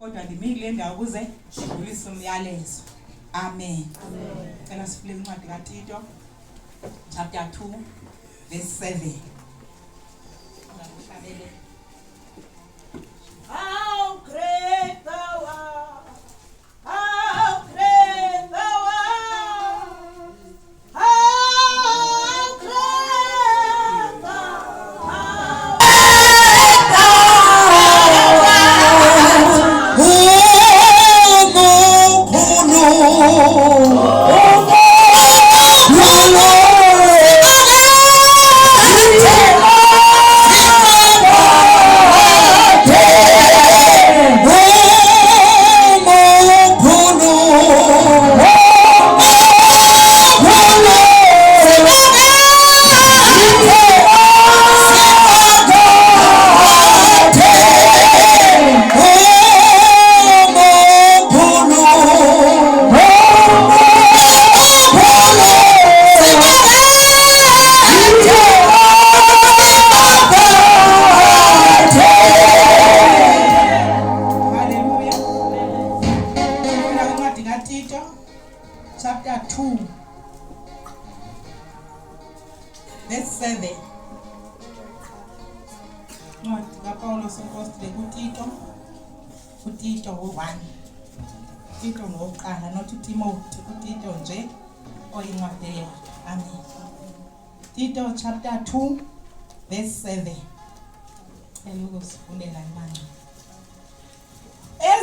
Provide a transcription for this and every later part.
Kodwa ndimi kule ndawo ukuze ndidlulise umyalezo. Amen. Cela sifule incwadi kaTito chapter 2 verse 7. Ungakuhlabele. How great thou art! How great thou art! How great thou art! Hallelujah. Funda incwadi kaTito chapter 2 verse 7. Incwadi kaPawulos umpostile kuTito, uTito 1. Tito ngowokuqala not uTimothy, uTito nje oyincwadi eyodwa. Amen. Tito chapter 2 verse 7. Cela ukusifundela imangcwele.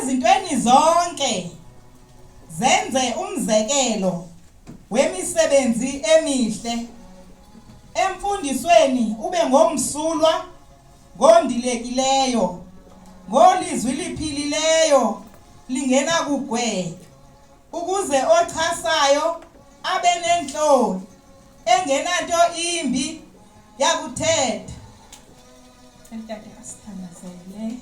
Ezintweni zonke zenze umzekelo wemisebenzi emihle. Emfundisweni ube ngomsulwa, ngondilekileyo, ngolizwi liphilileyo lingenakugwetywa, ukuze ochasayo abe nentloni, engenanto imbi yakuthetha. Tata asithandazele.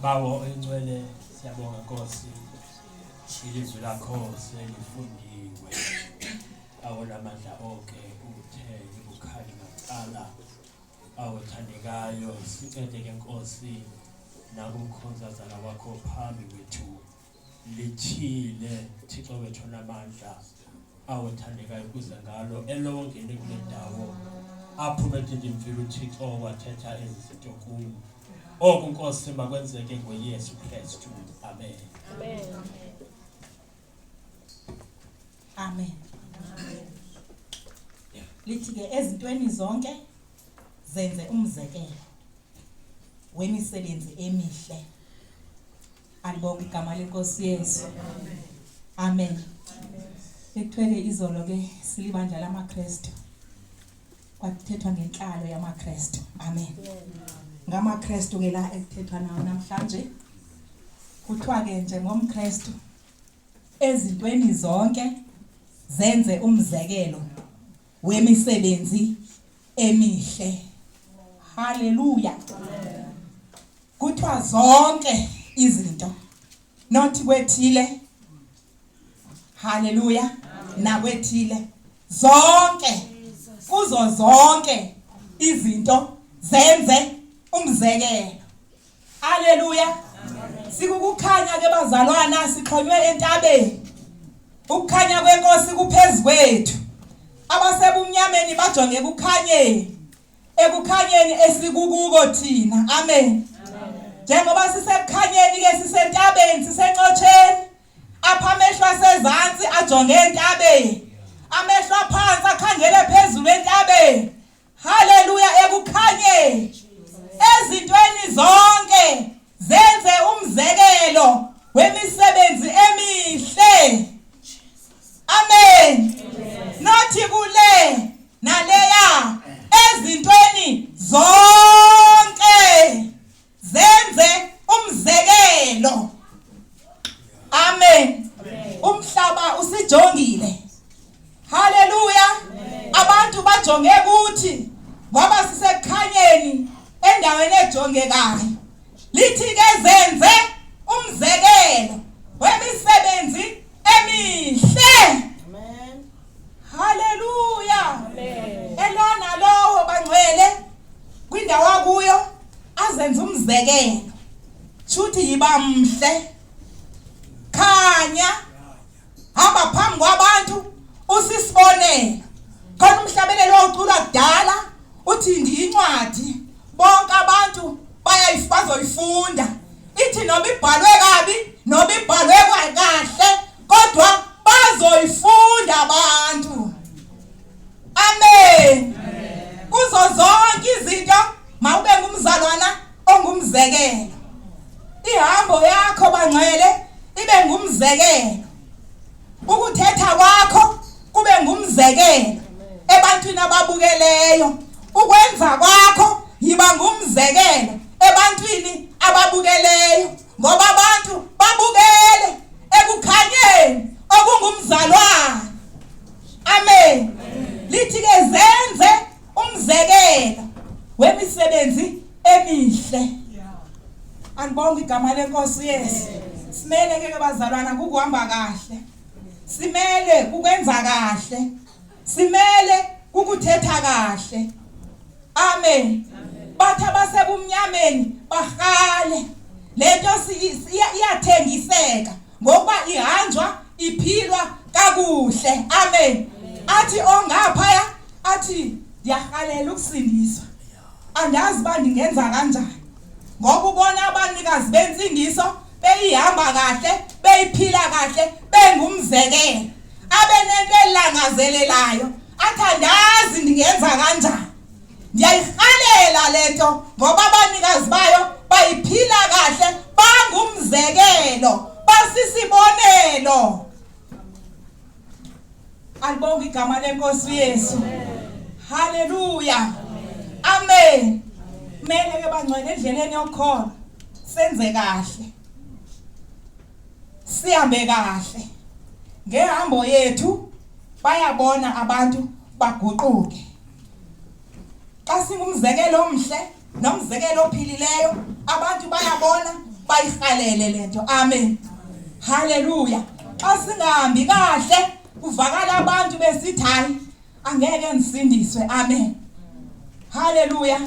Bawo oyingcwele siyabonga Nkosi ilizwi lakho selifundiwe awonamandla onke uthe libukhali macala awothandekayo sincede ke Nkosi nakumkhonzazana wakho phambi kwethu lithile Thixo wethu onamandla awothandekayo kuze ngalo elowo ngene kule ndawo aphume ethi ndimvile uThixo wathetha ezi zinto kum. Oku Nkosi makwenzeke ngoYesu Kristu. Amen. Amen. Amen. Lithi ke ezintweni zonke zenze umzekelo wemisebenzi emihle. Alibonke igama lenkosi Yesu. Amen. Bekuthwele izolo ke silibandla lamaKristu. Kwathethwa ngentlalo yamaKristu. Amen. NgamaKristu ke la ekuthethwa nawo namhlanje. Kuthiwa ke njengomKristu ezintweni zonke zenze umzekelo wemisebenzi emihle. Haleluya. Kuthiwa zonke izinto not kwethile. Haleluya. Nakwethile zonke kuzo zonke izinto zenze umzekelo. Haleluya. Sikukukhanya ke bazalwana sixhonywe entabeni. Ukukhanya kwenkosi kuphezu kwethu. Abasebumnyameni bajonge ekukhanyeni. Ekukhanyeni esikukuko thina. Amen. Njengoba sisekukhanyeni ke sisentabeni sisencotsheni. Apha amehlo asezantsi ajonge entabeni. Amehlo aphansi akhangele phezulu entabeni. Haleluya ekukhanyeni. Ezintweni zonke zenze umzekelo wemisebenzi emihle. Amen. Nothi kule naleya ezintweni zonke zenze umzekelo. Amen. Umhlaba usijongile. Haleluya. Abantu bajonge kuthi ngoba sisekukhanyeni endaweni ejongekayo. Lithi ke zenze umzekelo wemisebenzi emihle. Amen. Haleluya. Amen. Elona lowo bangcwele kwindawo akuyo azenze Zenza umzekelo. Shuthi yiba mhle. Khanya. Hamba phambi kwabantu usisibonelo. Khona umhlabelelo wawuculwa kudala uthi ndiyincwadi bonke abantu bazoyifunda ithi noma ibhalwe kabi noma ibhalwe kahle kodwa bazoyifunda abantu. Amen. Kuzo zonke izinto mawube ngumzalwana ongumzekelo. Ihambo yakho bangcwele ibe ngumzekelo. Ukuthetha kwakho kube ngumzekelo ebantwini ababukeleyo. Ukwenza kwakho yiba ngumzekelo ebantwini ababukeleyo ngoba abantu babukele ekukhanyeni okungumzalwane. Amen. Lithi ke zenze umzekelo wemisebenzi emihle. Andibonga igama lenkosi Yesu. Simele ke bazalwana kukuhamba kahle. Simele kukwenza kahle. Simele kukuthetha kahle. Amen. Bathi abasebumnyameni bahale. Lento iyathengiseka ngokuba ihanjwa iphilwa kakuhle. Amen. Athi ongaphaya athi ndiyahalela ukusindiswa. Andazi uba ndingenza kanjani. Ngoba ubona abanikazi bensindiso beyihamba kahle, beyiphila kahle, bengumzekelo. Abe nento elangazelelayo, athi andazi ndingenza kanjani. Ndiyayihalela lento ngoba abanikazi bayo bayiphila kahle, bangumzekelo, basisibonelo. Alibonge igama lenkosi uYesu. Haleluya. Amen. Mele ke bangcwele endleleni yokukholwa senze kahle. Sihambe kahle. Ngehambo yethu bayabona abantu baguquke. Xa singumzekelo omhle nomzekelo ophilileyo abantu bayabona bayihalele lento. Amen. Haleluya. Xa singahambi kahle kuvakala abantu besithi hayi angeke ngisindiswe. Amen. Haleluya.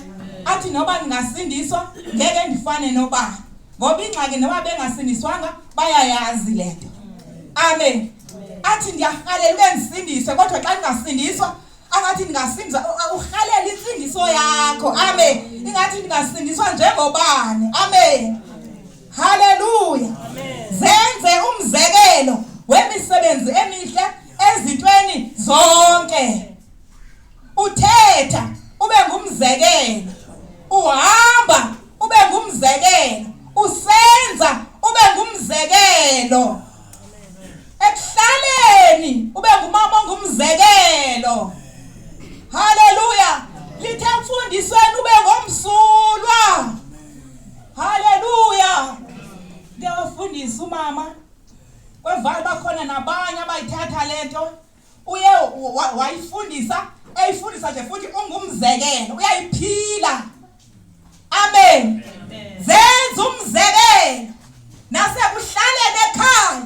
Athi noba ndingasindiswa ngeke ndifane nobani. Ngoba ingxaki noba bengasindiswanga bayayazi lento. Amen. Athi ndiyahalela ube ndisindiswe kodwa xa ndingasindiswa angathi ndingasindiswa uhalela insindiso yakho. Amen. Ingathi ndingasindiswa njengobani. Amen. Haleluya. Zenze umzekelo wemisebenzi emihle ezintweni zonke. Uthetha ube ngumzekelo. Uhamba ube ngumzekelo. Usenza ube ngumzekelo. Ekuhlaleni ube ngumama ongumzekelo. Haleluya. Lithe emfundisweni ube ngomsulwa. Haleluya. Ndiyawafundisa umama. Kwevali bakhona nabanye abayithatha lento. Uye wayifundisa eyifundisa nje futhi ungumzekelo uyayiphila. Amen. Zenza umzekelo nasekuhlaleni ekhaya,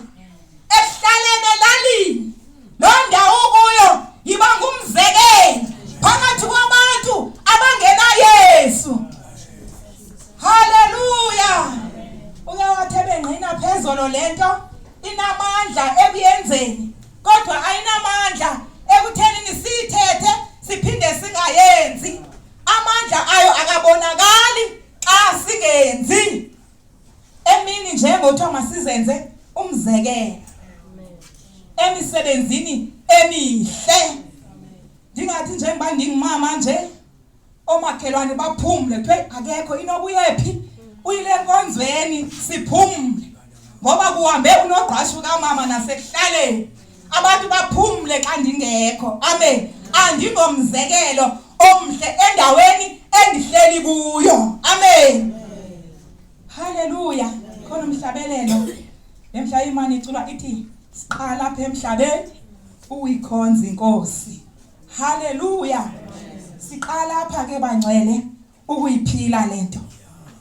ekuhlaleni elalini, lo ndawo ukuyo yiba ngumzekelo phakathi kwabantu abangena Yesu. Haleluya. Uke wathi ebengqina phezolo lento inamandla ekuyenzeni kodwa ayinamandla ekuthenini siyithethe siphinde singayenzi. Amandla ayo akabonakali xa singenzi. Emini njengothiwa masizenze umzekelo emisebenzini emihle. Ndingathi njengoba ndingumama nje omakhelwane baphumle kuthiwe akekho inoba uyephi uyile enkonzweni siphumle ngoba kuhambe unogqashu kamama nasekuhlaleni abantu baphumle xa ndingekho. Amen. Andingomzekelo omhle endaweni endihleli kuyo. Amen. Haleluya. Khona umhlabelelo lemhla imani iculwa ithi siqala apha emhlabeni uyikhonza inkosi. Haleluya. Siqala apha ke bangcwele ukuyiphila lento.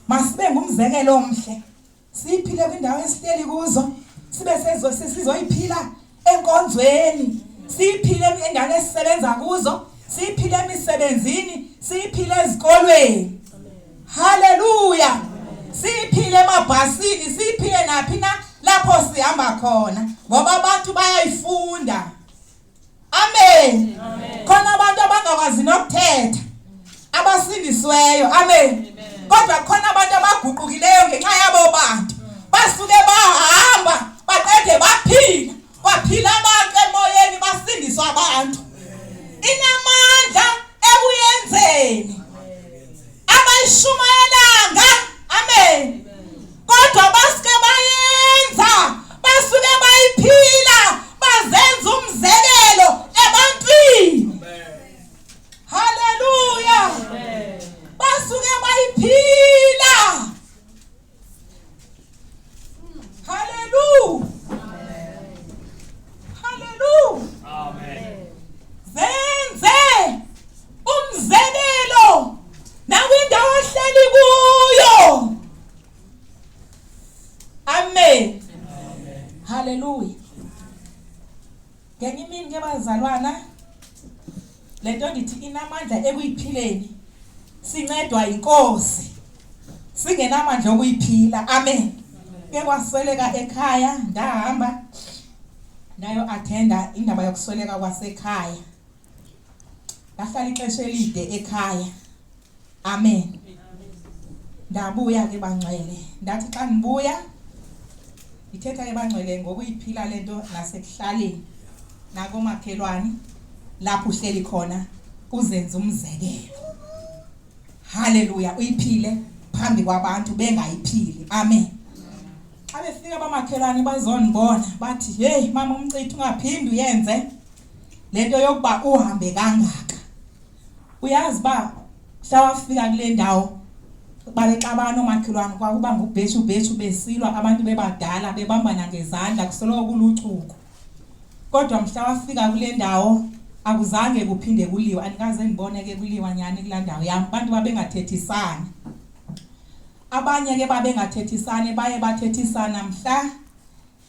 Masibe ngumzekelo omhle. Siyiphile kwindawo esihleli kuzo, sibe sezo sizoyiphila enkonzweni, siyiphile endaweni esisebenza kuzo, siyiphile emisebenzini, siyiphile ezikolweni. Haleluya. Siyiphile emabhasini, siyiphile naphi na lapho sihamba khona ngoba abantu bayayifunda. Amen. Khona abantu abangakwazi nokuthetha abasindisweyo. Amen. Kodwa khona abantu abaguqukileyo ngenxa yabo bantu. Basuke bahamba baqede baphila. Kwaphila abantu emoyeni basindiswa abantu. Inamandla ekuyenzeni. Abayishumayelanga. Amen. Kodwa basuke bayenza, basuke bayiphila, bazenza umzekelo ebantwini. Haleluya. Basuke bayiphila. Haleluya. Haleluya. Amen. Zenze umzekelo nakwindawo ohleli kuyo. Amen. Haleluya. Ngenye imini ke bazalwana lento ndithi inamandla ekuyiphileni sincedwa inkosi singenamandla okuyiphila. Amen. Ke kwasweleka ekhaya ndahamba nayo attenda indaba yokusweleka kwasekhaya. Ndahlala ixesha elide ekhaya. Amen. Ndabuya ke bangcwele. Ndathi xa ndibuya ndithetha ke bangcwele ngokuyiphila lento nasekuhlaleni nakomakhelwane lapho uhleli khona uzenze umzekelo. Haleluya, uyiphile phambi kwabantu bengayiphili. Amen. Xa befika abamakhelwane bazonibona bathi hey mama umcithi ungaphindi uyenze lento yokuba uhambe kangaka. Uyazi ba mhla wafika kule ndawo babexabana omakhelwane kwakuba ngubheshu bheshu besilwa abantu bebadala bebambana ngezandla kusoloko kuluchuku. Kodwa mhla wafika kule ndawo akuzange kuphinde kuliwa andikaze ndibone ke kuliwa nyani kulaa ndawo yam abantu babengathethisani. Abanye ke babengathethisani baye bathethisana mhla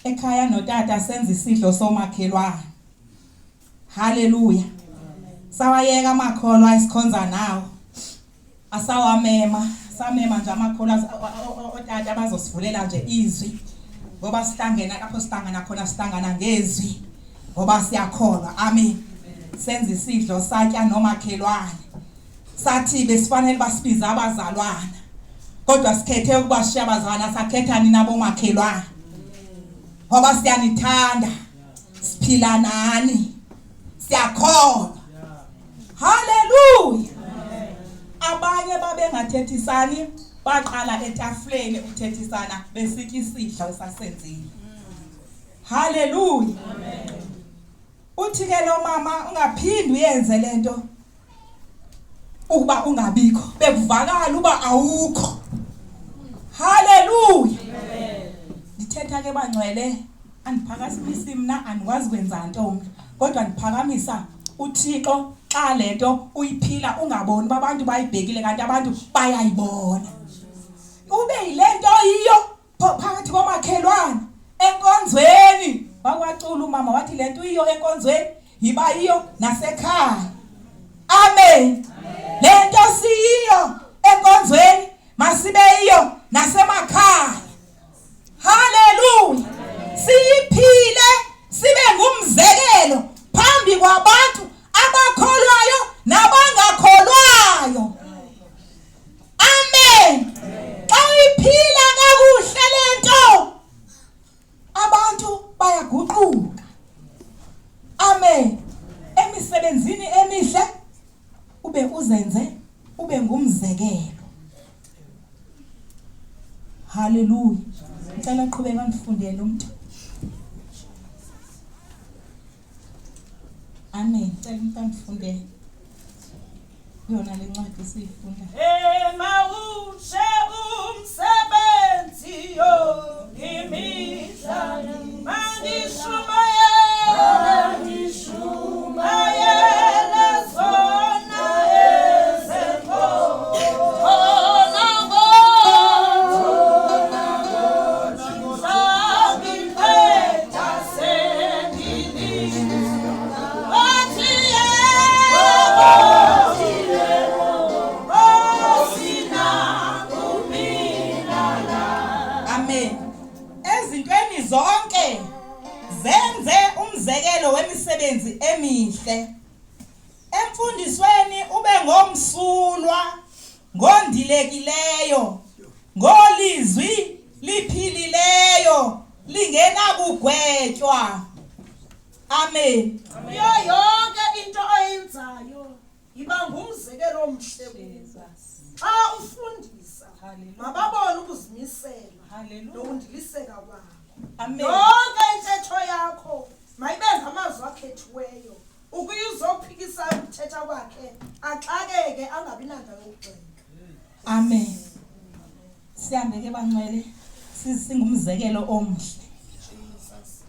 ekhaya notata senza isidlo somakhelwane. Haleluya. Sawayeka amakholwa esikhonza nawo. Asawamema, samema nje amakholwa otata bazosivulela nje izwi. Ngoba sihlangena lapho sihlangana khona sihlangana ngezwi. Ngoba siyakholwa. Amen. Senza isidlo satya nomakhelwane. Sathi besifanele basibize abazalwana. Kodwa sikhethe ukubashiya abazalwana sakhetha nina bomakhelwane. Ngoba siyanithanda. Siphila nani. Siyakholwa. Haleluya. Abanye babengathethisani baqala etafuleni ukuthethisana besitya isidlo esasenzile. Haleluya. Uthi ke lo mama ungaphindi uyenze lento ukuba ungabikho bekuvakala uba awukho. Haleluya. Ndithetha ke bangcwele andiphakamisi mna andikwazi kwenza nto mna kodwa ndiphakamisa uThixo xa lento uyiphila ungaboni uba abantu bayibhekile kanti abantu bayayibona. Ube yilento yiyo phakathi komakhelwane enkonzweni. Wakwacula umama wathi lento iyo enkonzweni yiba yiyo nasekhaya. Amen. Lento siyiyo enkonzweni masibe yiyo nasemakhaya. Haleluya. Siyiphile sibe ngumzekelo phambi kwabantu abakholwayo nabangakholwayo. Amen. Xa uyiphila kakuhle lento abantu bayaguquka. Amen. Emisebenzini emihle ube uzenze ube ngumzekelo. Haleluya. Ngicela uqhubeke andifundele umuntu. Amen. Ngicela umuntu andifundele. Yona le ncwadi siyifunda. Emawushe umsebenzi yo imihla mangishumayele zona ezenkosi zangiqeda sengilizwa bathi yebo Nkosi nami. Amen. Ezintweni zonke zenze umzekelo wemisebenzi emihle. Emfundisweni ube ngomsulwa, ngondilekileyo, ngolizwi liphilileyo lingenakugwetywa. Amen. Kuyo yonke into oyenzayo yiba ngumzekelo omhle kubo. Xa ufundisa mababone ukuzimisela nokundiliseka kwakho. Amen. Yonke intetho yakho mayibe ngamazwi akhethiweyo ukuze ophikisayo ukuthetha kwakhe axakeke angabi nandawo yokugxeka. Amen. Sihambe ke bangcwele singumzekelo omhle.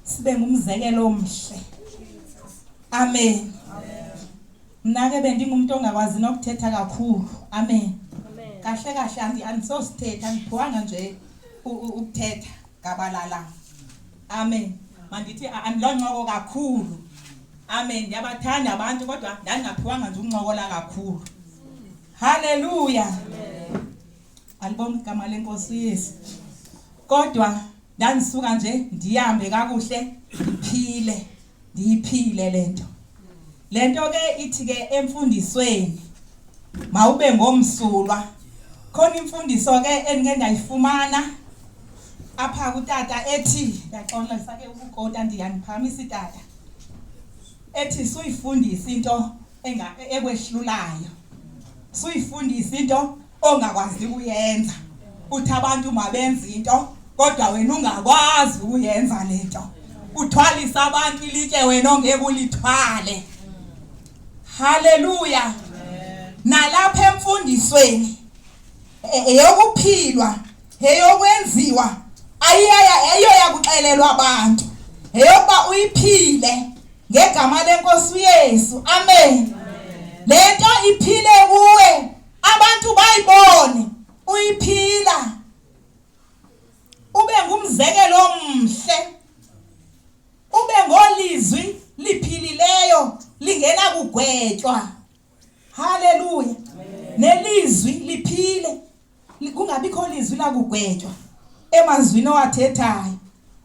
Sibe ngumzekelo omhle. Amen. Mna ke bendingumuntu ongakwazi nokuthetha kakhulu. Amen. Kahle kahle andi andisosithetha andiphiwanga nje ukuthetha gabalala. Amen. Mandithi andiloncoko kakhulu. Amen. Ndiyabathanda abantu kodwa ndandingaphiwanga nje ukuncokola kakhulu. Haleluya. Alibonge igama lenkosi uYesu. Kodwa ndandisuka nje ndihambe kakuhle ndiphile ndiyiphile lento. Lento ke ithi ke emfundisweni mawube ngomsulwa. Khona imfundiso ke endike ndayifumana apha kutata ethi ndiyaxolisa ke ukukota ndiyandiphakamisa itata ethi suyifundisa into ekwehlulayo suyifundisa into ongakwazi ukuyenza uthi abantu mabenze into kodwa wena ungakwazi ukuyenza lento uthwalisa abantu ilitye wena ongeke ulithwale. Haleluya. Nalapha emfundisweni eyokuphilwa eyokwenziwa ayiyaya eyoyakuxelelwa abantu eyokuba uyiphile ngegama lenkosi uYesu. Amen. Lento iphile kuwe abantu bayibone uyiphila ube ngumzekelo omhle ube ngolizwi liphilileyo lingena kugwetywa. Haleluya. Nelizwi liphile kungabikho lizwi lakugwetywa emazwini owathethayo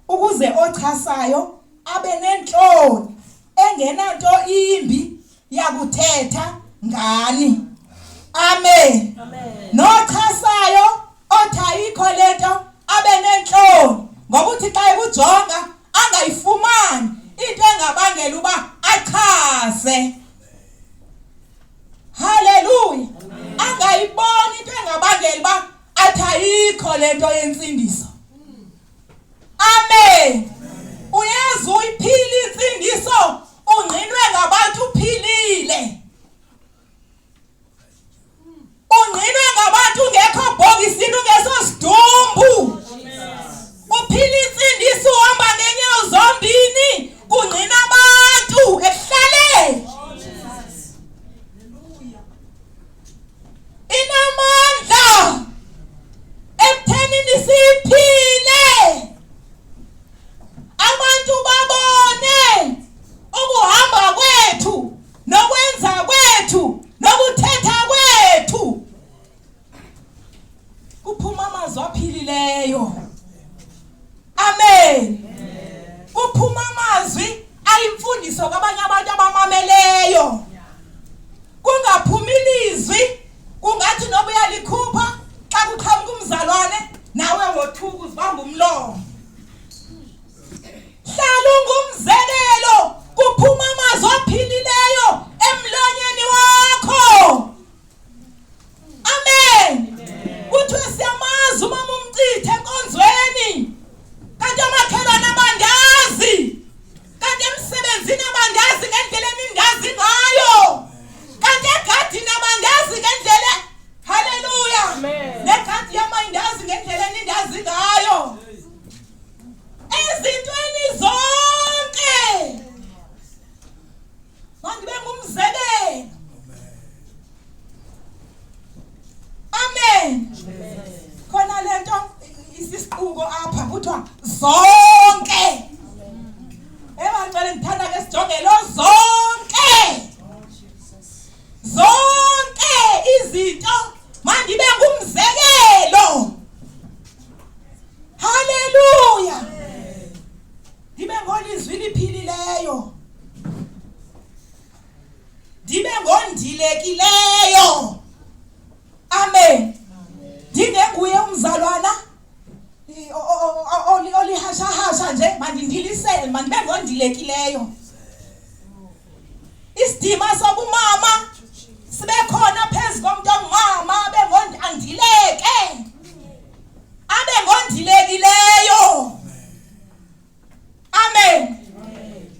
ukuze ochasayo abe nentloni engenanto imbi yakuthetha ngani. Amen. Nochasayo othi ayikho lento abe nentloni ngokuthi xa ekujonga angayifumani into engabangela uba achaze. Haleluya. Angayiboni into engabangela uba athi ayikho lento yensindiso. Amen. Uyazi uyiphila insindiso ungqinwe ngabantu uphilile. Ungqinwe ngabantu ungekho bhokisini ungesosidumbu. Uphila insindiso uhamba ngenyawo zombini kungqina abantu ekuhlaleni. Inamandla ekuthenini siphile abantu babone ukuhamba kwethu nokwenza kwethu nokuthetha kwethu kuphuma amazwi aphilileyo. Amen. Kuphuma amazwi ayimfundiso kwabanye abantu abamameleyo. Kungaphumi ilizwi kungathi noba uyalikhupha xa kuqhamuka umzalwane nawe wothuka uzibamba umlomo. Hlala ungumzekelo kuphuma amazwi aphilileyo emlonyeni wakho. Amen. Kuthiwe siyamazi umama umcithe enkonzweni kanti omakhelwane abandazi kanti emsebenzini abandazi ngendlela enindazi ngayo kanti egadini abandazi ngendlela. Haleluya. Negadi yam ayindazi ngendlela enindazi ngayo. Ezintweni zonke mandibe ngumzekelo. Amen. Khona lento isisiquko apha kuthiwa zonke. Ebantwana ngithanda ke sijonge lo zonke. Zonke izinto mandibe ngumzekelo. Haleluya. Ngondilekileyo. Amen. Ndingenguye umzalwana olihashahasha nje, mandindilisele, mandibe ngondilekileyo. Isidima sokumama sibe khona phezu komuntu ongumama, abe ngondandileke, abe ngondilekileyo. Amen.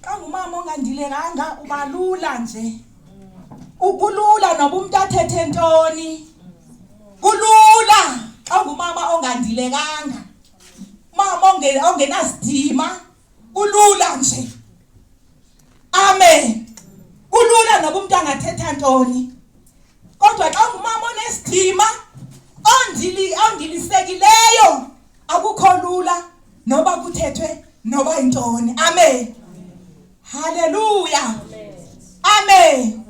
Xa ngumama ongandilekanga ubalula nje, ukulula noba umuntu athethe ntoni, kulula xa ngumama ongandilekanga, mama ongenasidima, kulula nje. Amen. Kulula noba umuntu angathetha ntoni, kodwa xa ngumama onesidima ondilisekileyo, akukho lula noba kuthethwe noba yintoni. Amen. Haleluya. Amen.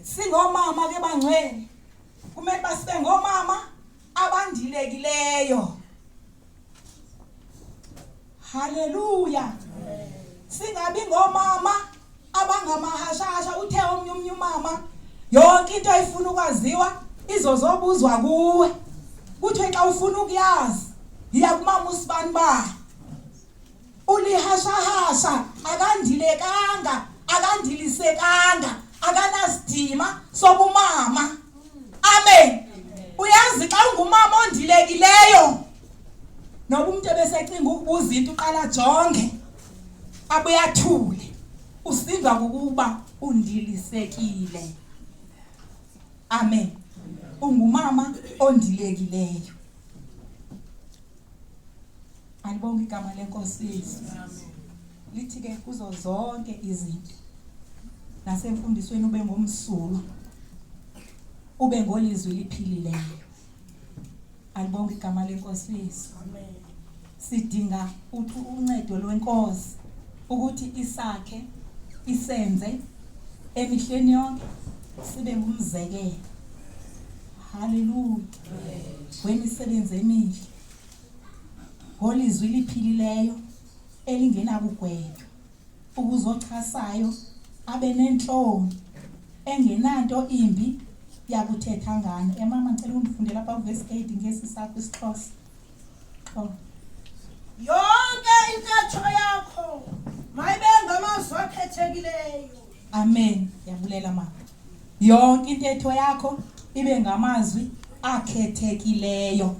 Singomama ke bangcwele, kumele basibe ngomama abandilekileyo. Haleluya. Singabi ngomama abangamahashahasha. Uthe omnye umnye umama, yonke into ayifuna ukwaziwa izozobuzwa kuwe. Kuthiwe xa ufuna ukuyazi, yiya kumama usibani bani. Ulihashahasha, akandilekanga, akandilisekanga, akanasidima sobumama. Amen. Uyazi xa ungumama ondilekileyo, noba umuntu ebesecinga ukubuza into, uqala jonge, abuyathule, usindwa kukuba undilisekile. Amen. Ungumama ondilekileyo. Alibonke igama lenkosi Yesu. Lithi ke kuzo zonke izinto nasemfundisweni ube ngomsulwa, ube ngolizwi liphilileyo. Alibonke igama lenkosi Yesu. Amen. Sidinga uncedo lwenkosi ukuthi isakhe, isenze emihleni yonke sibe ngumzekelo. Haleluya. Wemisebenzi emihle, ngolizwi liphilileyo elingenakugwetywa, ukuzochasayo abe nentloni engenanto imbi yakuthetha ngano. Emama, ngicela undifundela apha kuvesi 8 ngesi sakho isiXhosa. Xolo. Yonke intetho yakho mayibe ngamazwi akhethekileyo. Amen. Yabulela mama. Yonke intetho yakho ibe ngamazwi akhethekileyo.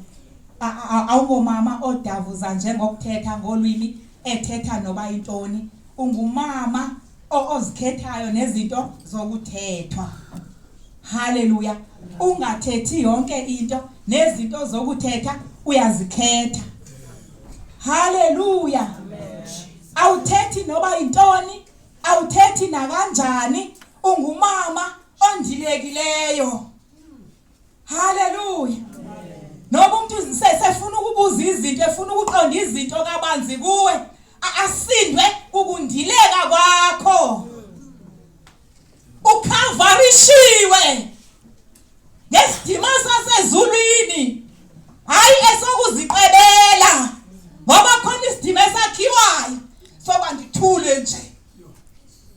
Awungomama odavuza njengokuthetha ngolwimi, ethetha noba intoni. Ungumama ozikhethayo nezinto zokuthethwa. Haleluya. Ungathethi yonke into, nezinto zokuthetha uyazikhetha. Haleluya. Awuthethi noba intoni, awuthethi nakanjani, ungumama ondilekileyo. Haleluya. Noba umuntu sefuna ukubuza izinto, efuna ukuqonda izinto kabanzi kuwe, asindwe ukundileka kwakho. Ukhavarishiwe ngesidima sasezulwini, hayi esokuziqebela, ngoba khona isidima esakhiwayo soba ndithule nje,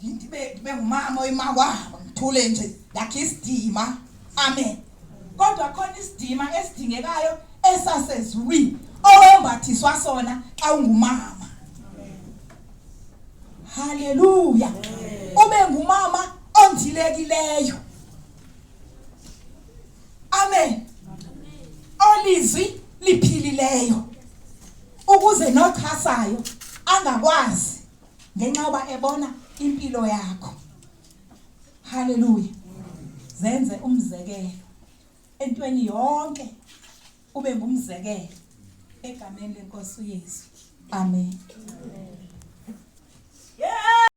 ndibe ngumama oyimakwabo, ngithule nje, ndakhe isidima. Amen. Kodwa khona isidima esidingekayo esasezulwini owembathiswa sona xa ungumama. Haleluya. Ube ngumama ondilekileyo. Amen. Olizwi liphilileyo, ukuze nochasayo angakwazi, ngenxa yoba ebona impilo yakho. Haleluya. Zenze umzekelo entweni yonke, ube ngumzekelo egameni lenkosi uYesu. Amen. Yeah.